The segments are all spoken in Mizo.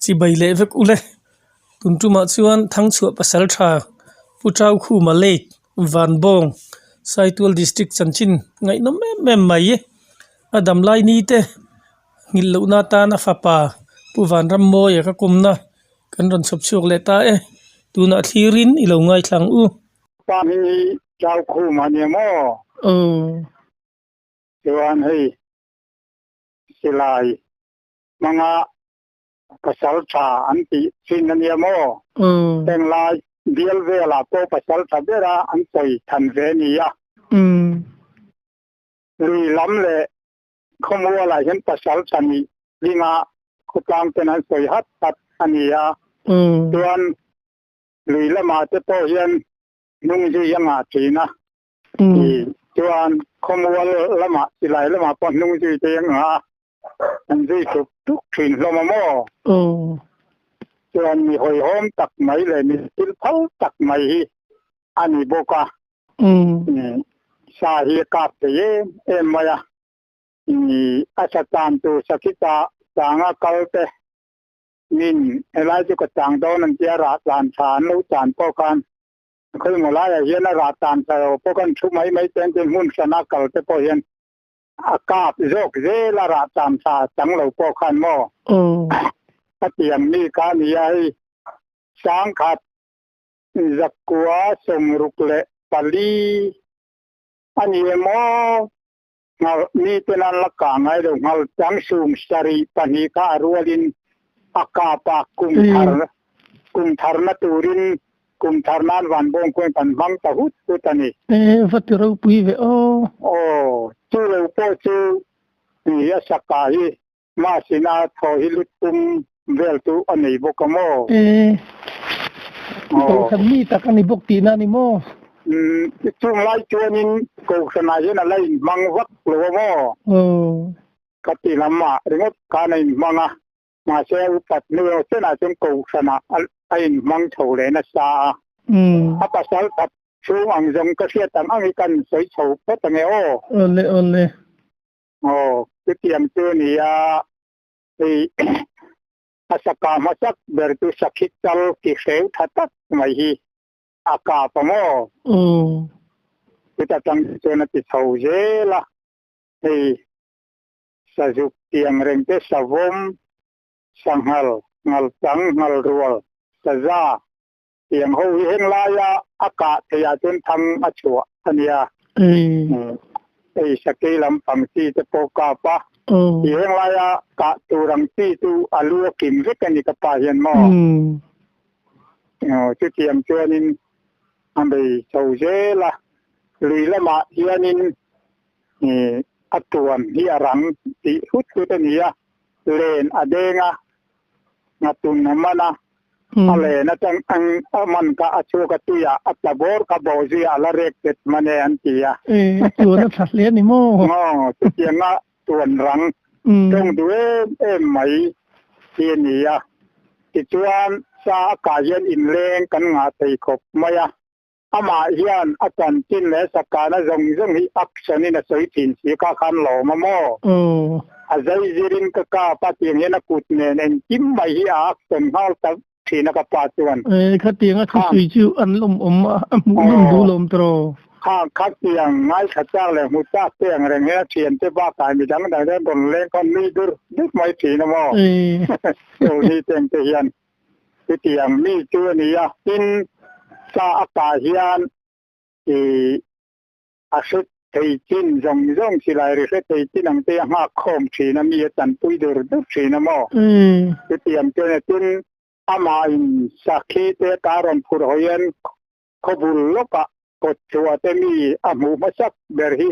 Chibai leh vek ule. Tun tumah chuan Thangchhuah pasal tha Pu Chaukhuma Lake, Vanbawng, Saitual District chanchin ngaihnawm em em mai. A damlai ni te nghilh lohna atan a fapa Pu Vanrammawia ka kumna kan rawn chhawp chhuak leh ta e. Tunah thlirin i lo ngaithla ang u. Pa hming hi Chaukhuma a ni maw? Aw. Chuan hei silai hmanga pasal tha an tih thin a nia maw? Henglai bial velah pawh pasal tha bera an sawi than ve a ni a. Lui lam leh khawmualah hian pasal tha nih zinga khawtlang ten an sawi hat hat a ni a. Chuan lui lamah te pawh hian hnung zui a ngah thin a. Chuan khawmual lamah silai lamah pawh hnung zui te a ngah a. An zui tuk tuk thin hlawm a maw? Chuan mi hawihhawm tak mai leh mi thil phal tak mai hi a ni bawk a. Sa hi a kap thei em em mai a. A sa tan tur sakhita changa kal te min helai chu ka chang dawn an tia rah tlan tha an lo chan pawh khan khawimaw laiah hian a rah tan tha lo pawh khan thu mai mai ten tin hmun hrana kal te pawh hian A kap zawk zel a rah tan tha chang lo pawh khan maw? A tiang mi kha a nia hei sangkhat zakua sawmruk leh pali a ni em aw? Nghal mi ten an la kah ngai lo nghal chang sum sarih pahnih kha a rualin a kap a kum thar kum tharna turin Kum thar nan van bawng khuan kan hmang ta hut hut a ni. E, va ti ropui ve aw. Aw, chu lo pawh chu ni a saka hi mahsina thaw hi lut tum vel chu a nei bawk a maw? E, Kohhran mi tak a ni bawk tihna a ni maw? Umm, chung lai chuanin Kohhranah hian a la inhmang vak lo a maw? Aw. Ka ti lamah ringawt khan a inhmang a. Mahse a upat hnu erawh chenah chuan Kohhranah a inhmang chho leh nasa a. A pasal that chhung ang zawng ka hriat ang ang hi kan sawi chho phawt ange aw. Awle awle. Aw, chutiang chu a ni a, hei a saka hmasak ber chu sakhi chal ki hreu tha tak mai hi a kap a maw? Aw. Chuta tang chuan a ti chho zel a, hei Sazuk tiang reng te savawm, sanghal, ngalchang, ngalrual, saza tiang ho hi heng laia a kah theih ah chuan thang a chhuah a nia. Hei sakei lampang chi te pawh kap a, hi heng laia kah tur ang chi chu a lu a kim vek a ni ka pa hian maw. Chutiang chuanin a bei chho zel a, lui lamah hianin A tuan hi a rang tih hut hut a ni a, len a deng a, ngatun a man a, a len atang ang a man kha a chhuak a tuiah a tla bawr kha bawh zuiah a la rek bet man e an ti a. E, a tuan a tha hle a ni maw? Aw, chutianga tuan rang tawng duh em em mai hi a ni a. Tichuan, sa a kah hian inleng kan ngah thei khawp mai a. Amah hian a chanchin leh sakana zawng zawng hi action in a sawi thin si kha khan lawm a maw? A zai zirin ka kap a tiang hian a kut nen engkim mai hi a action nghal ta thin a ka pa chuan. E, khatiang a thusui chu an lawm awm a, a hmuh nawm duh lawm tawh. Kha khatiang ngaithla chak leh hmu chak te ang reng hian a thiante bakah midang dang te an rawn leng khawn nui dur dur mai thin a maw? Tuni teng te hian. Chutiang mi chu a ni a, tin sa a kah hian ih a hre thei chin zawng zawng silai ri hre thei chin ang te a nghak khawm thin a, mi a tanpui dur dur thin a maw? Chutiang chuan a tin amah in sakhi te a kah rawn phur haw hian khawbul lawkah kawtchhuah te mi a hmuh hmasak ber hi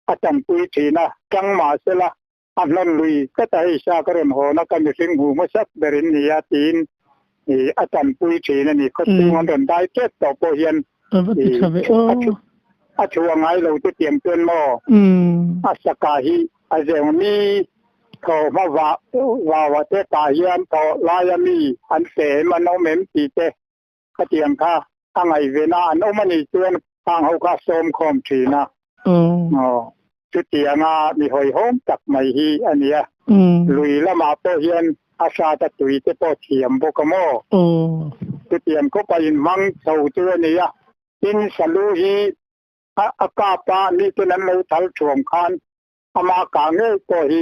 a tanpui thin a, tang mahsela A hnawn lui tlat a, hei sa ka rawn hawn a, ka mihring hmu hmasak ber in ni a tiin a tanpui thin a ni. Khawchhung an rawn dai tep tawh pawh hian a thu a ngai lo te tiang chuan maw a saka hi a zeng mi thaw hma vau ah te tah hian thaw laia mi an fe em an awm em tih te khatiang kha a ngaihven a, an awm a nih chuan khang ho kha a sawm khawm thin a. Aw, chutianga mi hawihhawm tak mai hi a ni a. Lui lamah pawh hian A hrat a tui te pawh thiam bawk a maw? Chutiang khawpa inhmang chho chu a ni a. Tin, Salu hi a kap a, miten an lo thal thuam khan ama kah ngei pawh hi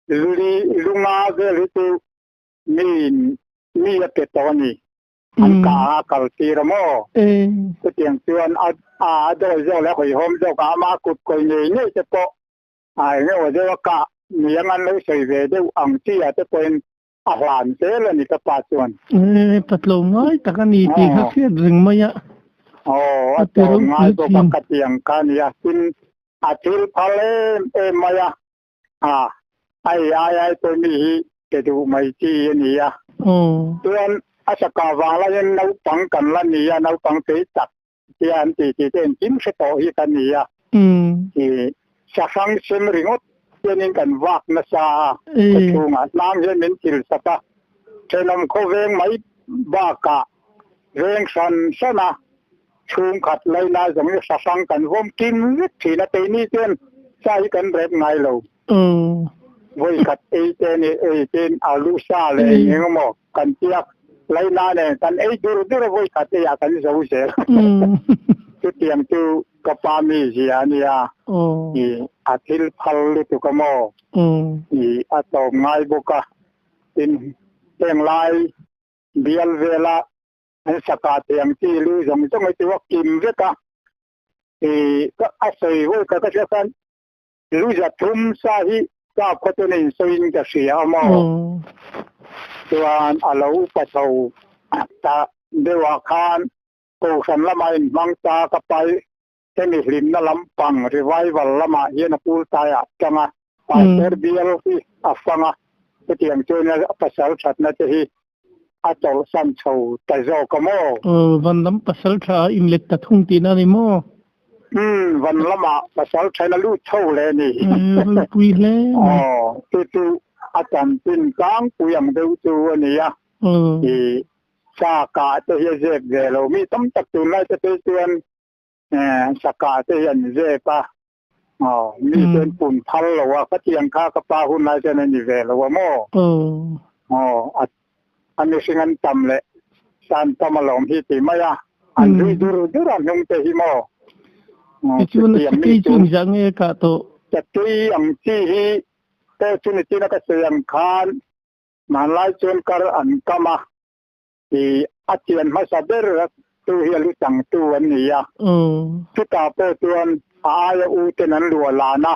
luli lunga vel hi chu miin mi a pe tawh a ni. An kah a kal tir a maw? Chutiang chuan a a dawi zawk leh a hawihhawm zawk a, ama kut kawi ngei ngei te pawh a eng emaw deuh a kah niang an lo sawi ve deuh ang chi ah te pawhin a hlan zel a ni ka pa chuan. E, patlo ngai tak a ni tih kha hriat reng mai a. Aw, a tlawm ngai bawk a ka ti ang kha a ni a, tin a thil phal em em mai a, a ai ai ai pawh mi hi pe duh mai chi a ni a. Chuan a saka vang laiin naupang kan la ni a, naupang tui tak tia an ti tih te engkim hre tawh hi ka ni a. I sahrang sem ringawt hianin kan vak nasa a, khawchhungah hnang hian min thil sak a, thenawm khawveng mai bakah veng hran hran a, chhungkhat laina zawng hi sahrang kan vawm kim vek thin a, keini chuan sa hi kan rep ngai lo. Vawi khat ei te ni ei tin alu sa leh eng eng emaw kan tiak laina nen kan ei dur dur a vawi khat eiah kan zo zel. Chutiang chu ka pa mi zia a nia i a thil phal lutuk a maw i a tlawm ngai bawk a tin heng lai bial vela an saka thei ang chi lu zawng zawng hi chu a kim vek a i a sawi vawi khat ka hria khan Lu 300 sa hi kap khaw chu nen sawiin ka hria a maw? Chuan a lo upa chho ta deuhah khan Kohhran lamah inhmang ta ka pai hemi hlimna lampang revival lamah hian a pul taiah tang a, Pastor bial hi a fang a, chutiang chuan a pasal thatna te hi a chawlhsan chho ta zawk a maw? Aw, van lam pasal tha a inlet ta thung tihna a ni maw? Umm, van lamah pasal thain a lut chho leh a ni. Ropui hle mai. Aw, chu chu a chanchin tlangpui ang deuh chu a ni a. I sa kah te hi a zep ve lo. Mi tam tak tunlai te phei chuan sa kah te hi an zep a. Aw, mi chuan pun phal lo a, khatiang kha ka pa hun lai chuan a ni ve lo a maw? Aw, a a mihring an tam leh san tam alawm hi ti mai a, an zui dur dur a hnung te hi maw? Tichuan sakei chu engzah nge a kah tawh? Sakei ang chi hi pawh chu nichina ka sawi ang khan hmanlai chuan kar an kam a, I a chian hmasa ber tu hi a lu changtu an ni a. Chutah pawh chuan a aia u ten an luah lan a,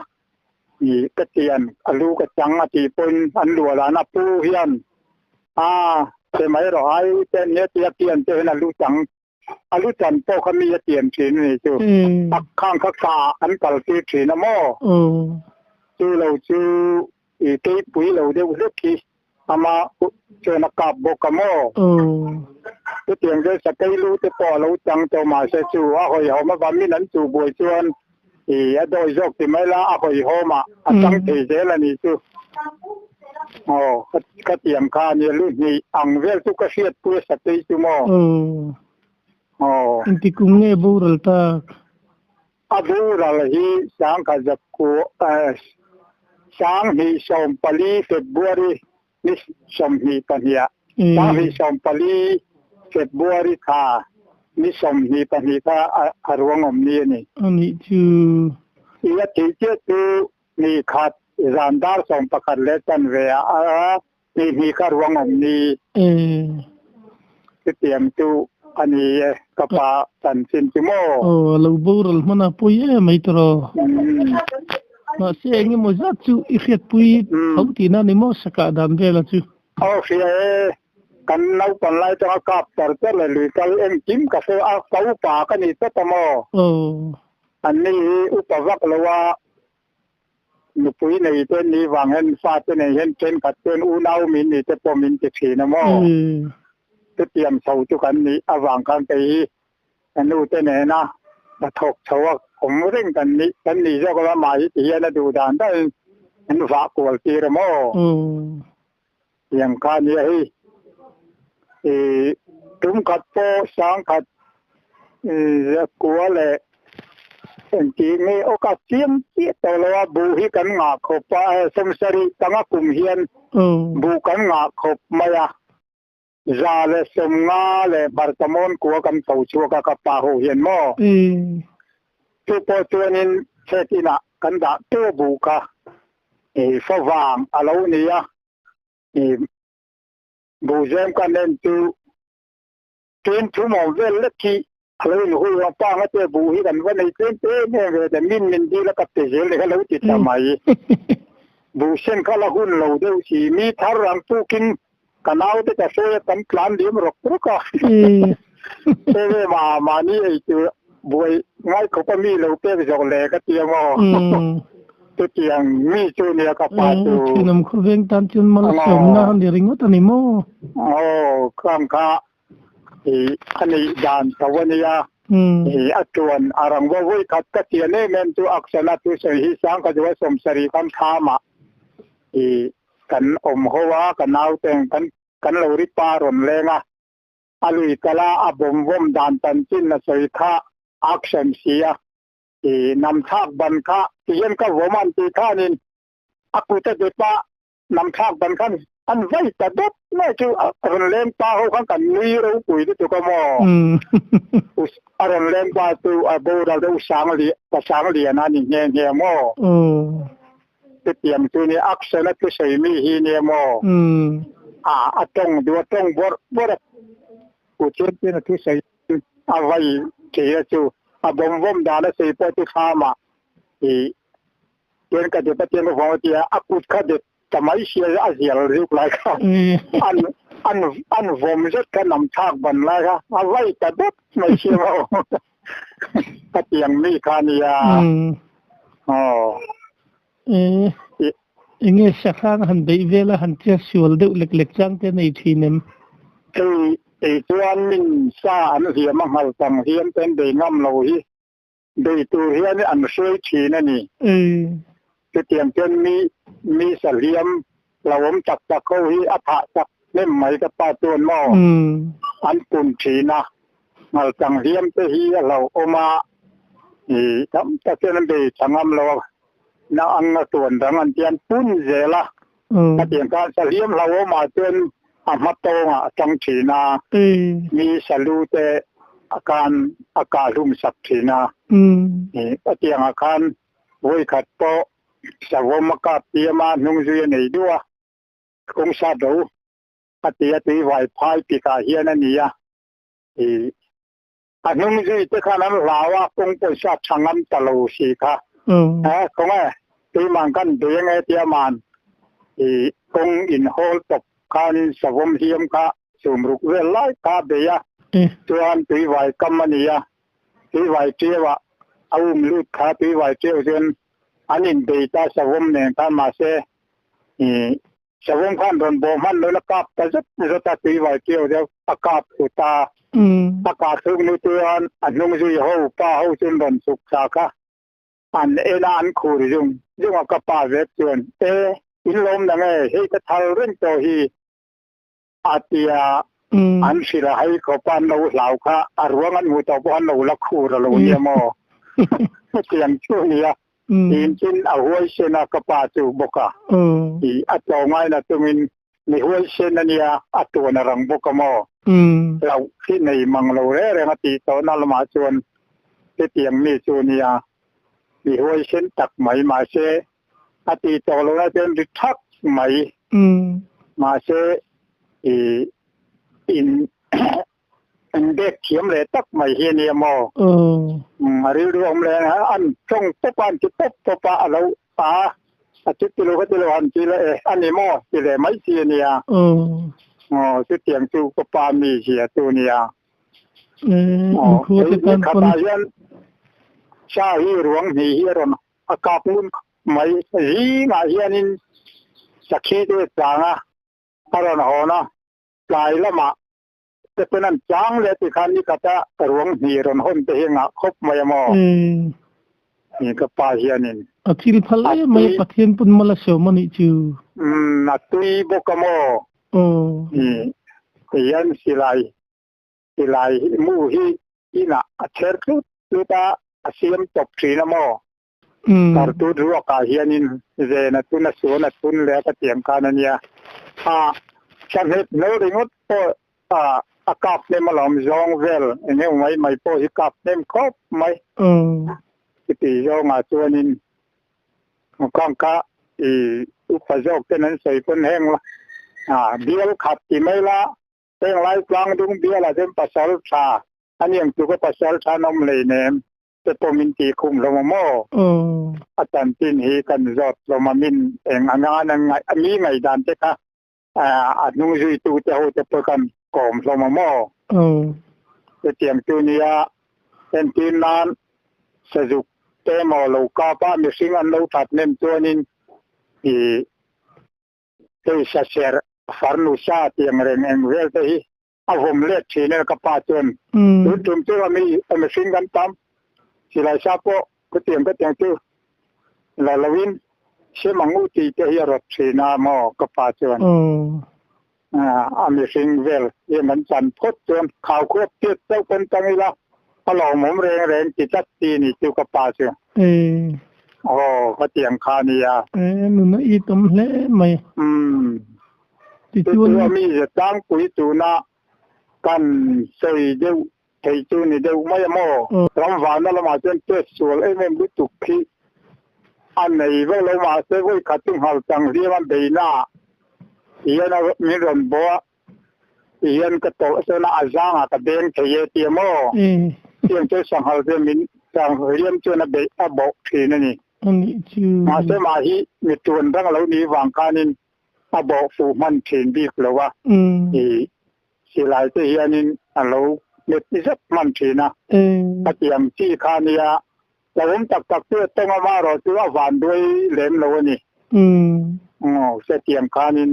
i ka chian a lu ka chang a tih pawhin an luah lan a, pu hian a che mai rawh ai u te an nia tia pian te hian a lu chang a lu chan pawh kha mi a tiam thin a ni chu. A khang kha kah an kal tir thin a maw? Chu lo chu i keipui lo deuh hlek hi ama chuan a kap bawk a maw? Chutiang chuan sakei lu te pawh a lo chang tawh mahse chu a hawihhawm avangin an chuh buai chuan i a dawi zawk ti mai la a hawihhawmah a chang thei zel a nih chu. Aw khatiang kha a nia lu hnih ang vel chu ka hriatpui a sakei chu maw? Aw. Engti kum nge boral tak? A boral hi 2014 February ni 22 ah 2014 February thla ni 22 kha a ruang awm ni a ni. A nih chu. I a thih chiah chu ni khat zan dar 11 leh chanve ah Ni hnih kha ruang awm ni. Chutiang chu a ni e, ka pa chanchin chu maw? Aw, a lo boral hman a pawi em mai tawh. Mahse eng emaw zat chu i hriatpui tho tihna a ni maw sakah dan vela chu? Aw hria e, kan naupang lai atanga kap char char leh lui kal engkim ka hre a, ka upa ka ni tlat a maw? Aw. Anni hi upa vak lo a, Nupui nei te ni vang hian fate nei hian thenkhat chuan unau min ni te pawh min ti thin a maw? Chutiang chho chu kan nih avang khan kei hi ka nu te nena ka thawk chho a awm reng kan nih kan nih zawk lo a mah hi ti hian a duh dan danin an vah kual tir a maw? Tiang kha nia hei i tum khat pawh sangkhat zakua leh engti nge aw ka chiang chiah tawh lo a, buh hi kan ngah khawp a, sawmsarih tanga kum hian. Buh kan ngah khawp mai a, 150 leh hmarchamawn kua kan tho chhuak a ka pa ho hian maw? Chu pawh chuanin chhet inah kan dah teuh buh kha favang a lo ni a, buhzem kan en chu Tlem thum awm vel lek hi a lo inhui a, pa nga te buh hi kan va nei tlem em em ve ta, min min dil a ka pe zel leh kha lo ti ta mai. Buh sen kha la hun lo deuh si, mi thar ang tukin ka naute ka hruai a kan tlan liam rawk rawk a. Hei ma mahni ei tur buai ngai khawp a mi lo pek zawk le ka ti ang aw. Chutiang mi chu nia ka pa chu. Thinawm khawveng tan chuan malsawmna a ni ringawt a ni maw? Aw, khang kha i a neih dan tho a nia. I a tuan a rang vaw vawi khat ka chian em em chu Aksana thusawi hi Sangkhazual sawmsarih khan thlamah i kan awm ho a, ka naute kan kan lo ri pa rawn leng a, a lui kala a bawm vawm dan chanchin a sawi kha action si a. I namthlak ban kha tihian ka vawm an tih khanin a kut a dep a, namthlak ban khan an vai ta dawt mai chu a rawn leng pa ho khan kan nui ropui lutuk a maw. A rawn leng pa chu a boral deuh sang lian pa sang lian a ni nghe nghe maw. Chutiang chu nia action a thusawi mi hi nia maw. A a tawng duh a tawng bawrh bawrh a kut hian chuan a thusawi A vai thei a chu a bawm vawm dan a sawi pawh chu thlam ah i tian ka dep a tian ka vawm a tia a kut kha dep ta mai sia a zial ruk lai kha an an an vawm zet kha nam thlak ban lai kha a vai ta dep mai sia maw ka tiang mi kha nia aw. Enge sahrang han beih vel a han tia sual deuh lek lek chang te a nei thin em? Hei ei chuan min sa an hliam a nghal tang hian ten bei ngam lo hi bei tur hian an hruai thin a ni. Chutiang chuan mi mi sa hliam lo awm tak tak ho hi a thah tak hnem mai ka pa chuan maw an pun thin a, nghal tang hliam te hi a hlauhawm a, i tam tak hian an bei tha ngam lo a. Na ang a tuan dang an tian pun zel a, ka tiang khan sahliam hlauhawmah chuan a hma tawngah a tang thin a, mi salu te a khan a kah hlum sak thin a, ka tiangah khan vawikhat pawh savawm a kap tiam a, hnung zui a nei duh a, kawng sat lo a ti a, tui vai phai pikah hian a ni a, A hnung zui te khan an hlau a, kawng pawisa tha ngam ta lo si kha. He kawng e, tuiman kan bei ange tia man i kawng in hawl tawp khanin savawm hliam kha sumruk vel lai kha a bei a, chuan tuivai kam a ni a, tuivai ṭiau ah a um lut kha tuivai ṭiau chuan an in bei ta savawm nen khan mahse i Savawm khan rawn bawh hman lo la kap ta zet zet a, tui vai ṭiau deuh a kap thlu ta. A kah thluk hnu chuan a hnung zui ho pa ho chuan rawn chhuk thla kha an en a, an khur zung zung a, ka pa vek chuan, E, in lawm na nge, hei ka thal reng tawh hi a ti a, an hrilh a, hei khawpa an lo hlau kha a ruang an hmuh tawh pawh an lo la khur a lo nia maw? Hetiang chu a ni a. Tiin chin a huaisen a ka pa chu bawk a. I a tlawmngaina chungin mi huaisen a nia a tuan a rang bawk a maw? Hlauh hi nei mang lo reng reng a tih tawhna lamah chuan hetiang mi chu a nia. Mi huaisen tak mai mahse a tih tawh lohna chuan ri thak mai. Mahse i in An bek thiam leh tak mai hi a nia maw? A rilru awm leh a, an tawng pawp a, an ti pawp pawp a, a lo a, a chu ti lo ka ti lo han ti leh e, a ni maw? ti leh mai chi a nia. Aw, chutiang chu ka pa mi zia chu a nia. Aw, hei ni khatah hian sa hi ruang hnih hi a rawn a kap ngun khawp mai. Zingah hianin sakhi te a chang a, a rawn hawn a, tlai lamah te pawn an chang leh ti khan ni khata ruang hnih rawn hawn te hi ngah khawp mai a maw? Ni ka pa hianin. A thil phal em mai a Pathian pawn mal a sawm a nih chu. Umm a tui bawk a maw? Ni tihian silai silai mu hi inah a chher tlut tlut a, a siam tawp thin a maw? Tartut ruakah hianin zen a tun a suan a tun leh a ka tiang khan a nia. A thla hmet hlo ringawt pawh a kap hnem alawm zawng vel eng emaw mai mai pawh hi kap hnem khawp mai. Chuti zawngah chuanin Khang kha i upa zawk ten an sawi pawn heng la bial khat ti mai la heng lai tlang dung bialah chuan pasal tha a ni ang tluk a pasal tha an awm hleinem te pawh min tih khum hlawm a maw? A chanchin hi kan zawt hlawm a min eng anga an ngaih a mi ngaihdan te kha a hnung zuitu te ho te pawh kan kawm hlawm a maw? Chutiang chu nia entir nan sazuk te emaw lo kap a mihring an lo that hnem chuanin i hei saserh farnu sa tiang reng eng vel te hi a vawm let thin e ka pa chuan tun tum chu a mi a mihring kan tam silai sa pawh khutiang ka tiang chu la lo in sem ang u tih te hi a rawt thin a maw ka pa chuan a mihring vel hian an chan phawt chuan khau khuap tiat chauh pawn tang ila a lawmawm reng reng ti tlat ti ni chu ka pa chu aw ka tiang kha nia. Nuna i tam hle mai. Chu chu a mi ze tlangpui tuna kan sawi deuh thei chu ni deuh mai a maw? Ramvana lamah chuan test sual em em lutuk khi a nei vek lo mahse vawi khat chu nghal chang hliam a beina ah hian a min rawn bawh a tihian ka tawlh sawn a a zangah ka beng thei e tia maw? Tiang chu sanghal chuan min chang hliam chuan a beih a bawh thin a ni. Mahse mah hi mi tuan rang lo nih vang khanin a bawh fuh hman thin bik lo a, i silai te hianin a lo met zet hman thin a, a tiang chi kha nia hlauhawm tak tak chu a tawng a, amaherawh chu a van duai lem lo a ni. Aw, hetiang khanin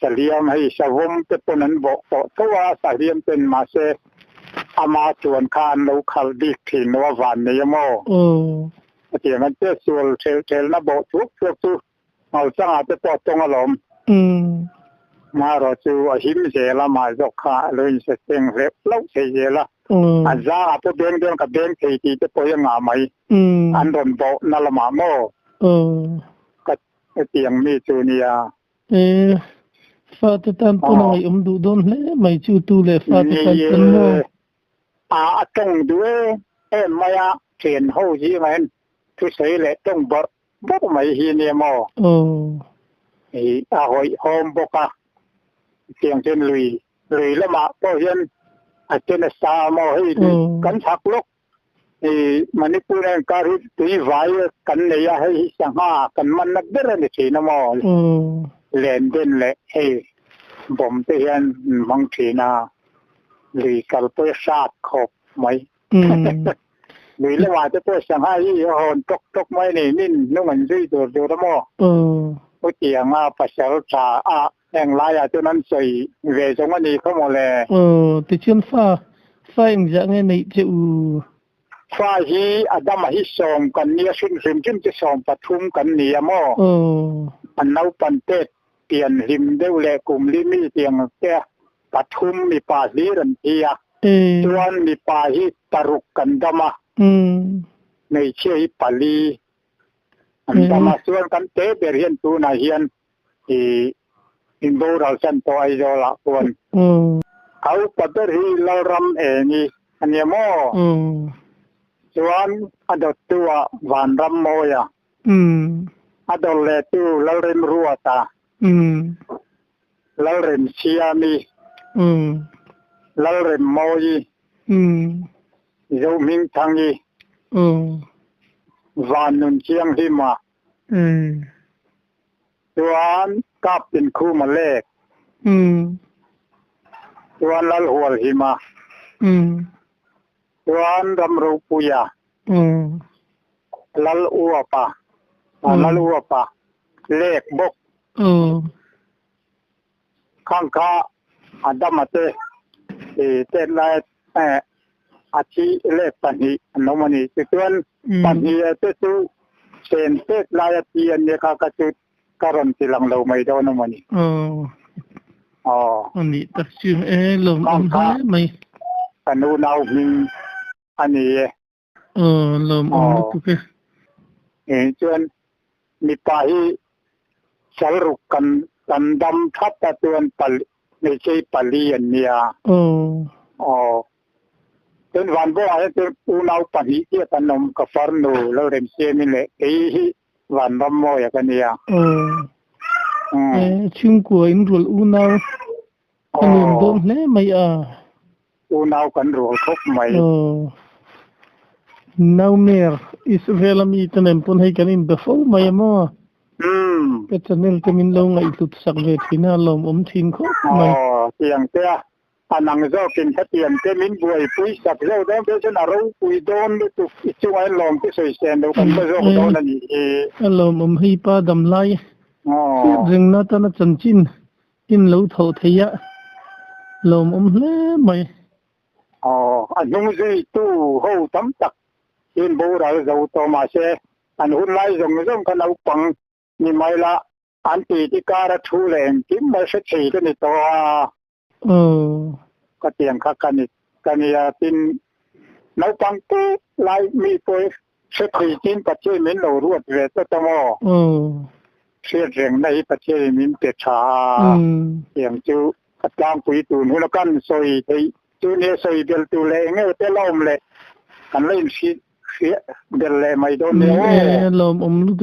sahliam hei savawm te pawn an bawh tawh tho a, sahliam ten mahse ama chuan kha an lo khalh bik thin lo a van nei a maw? Hetiang an chetsual thelh thelhna bawh thuak thuak chu Ngauchangah te pawh a tawng alawm. Marawh chu a him zel a, mah zawk kha a lo inse seng hleuh hlauh thei zel a. A zangah pawh beng dawn ka beng thei tih te pawh hi a ngah mai. An rawn bawh na lamah maw? Ka hetiang mi chu nia. E, fate tan pawn a ngaihawm duh dawn hle mai chu tu leh fate tan pawn maw? A tawng duh em em mai a, thian ho zingah hian thusawi leh tawng bawrh bawk mai hi nia maw? I a hawihhawm bawk a, tiang chuan lui lui lamah pawh hian a chen a sa a maw? Hei lui kan chhak lawk i Manipur a inkar hi tui vai kan nei a, hei hi sangha kan manna ber a ni thin a maw? Len den leh hei bawm te hian an hmang thin a, lui kal pawh hi a hrat khawp mai. Lui lamah te pawh sangha hi a hawn tawk tawk mai a ni, min hnung an zui dur dur a maw? Chutianga pasal tha a heng laiah chuan an sawi ve zawng a ni kha maw le? Aw, tichuan fa, fa engzah nge neih che u? Fa hi Adama hi sawm kan nia, hrim hrim hrim chu 13 kan ni a maw? An naupan tet pian hlim deuh leh kum li mi tiang te a. Pathum mipa hlir an thi a, chuan mipa hi paruk kan dam a, hmeichhia hi pali an dam a, chuan kan te ber hian tunah hian i in boral chan tawh Aizawl ah khuan a upa ber hi Lalram Eni a nia maw? Chuan a dawttu ah Vanram Mawia, a dawr lehtu Lalremruata, Lalremsiami, Lalremmawi, Zohmingthangi, Vannunchianghlima, chuan Kaptinkhuma lek, chuan Lalhualhima, chuan Ramropuia, Laluapa, Laluapa lek bawk. Khang kha Adama te i tet lai a thi lek pahnih an awm a ni. Tichuan pahnih te chu chen tet lai a thi an nia kha ka chu ka rawn ti lang lo mai dawn a maw ni. Aw. A nih tak chu e lawmawm hle mai. Ka nu nau hming a ni e. Aw lawmawm lutuk e. Chuan mipa hi sal ruk kan kan dam thap a chuan pali hmeichhe hi pali an nia. Aw. Chuan Vanbawngah hian chuan unau pahnih chiah kan awm ka farnu Lalremsiami leh kei hi Vanrammawia ka nia. Aw. Chhungkua in rual unau a nuam dawn hle mai a. Unau kan rual khawp mai. Aw. Naumer, Israel a mite nen pawn hei kan inbe fo mai a maw? Ka channel te min lo ngaihhlut sak ve thin a, lawmawm thin khawp mai. Aw, tiang te a, a nang zawkin khatiang te min buaipui sak zeuh dawn te chuan a ropui dawn lutuk i chungah hian lawm te sawi sen lo kan va zawk dawn a nih hi. A lawmawm hei pa damlai hriat rengna atana chanchin In lo thawh thei a, lawmawm hle mai. Aw, a hnung zuitu ho tam tak hian boral zo tawh mahse an hun lai zawng zawng kha naupang ni mai la, an titi kara thu leh engkim mai hre thei ka ni tawh a. Aw. Ka tiang kha ka ni ka nia tin naupang te lai mi pawh Hre thei tin Pathian min lo ruat ve tlat a maw? Hriat rengna hi Pathianin min pe tha a, tiang chu ka tlangpui tun hun a kan sawi theih chu nia sawi bel tur leh eng nge te la awm leh kan la inhrilh hriat bel leh mai dawn nia aw. Lawmawm lutuk.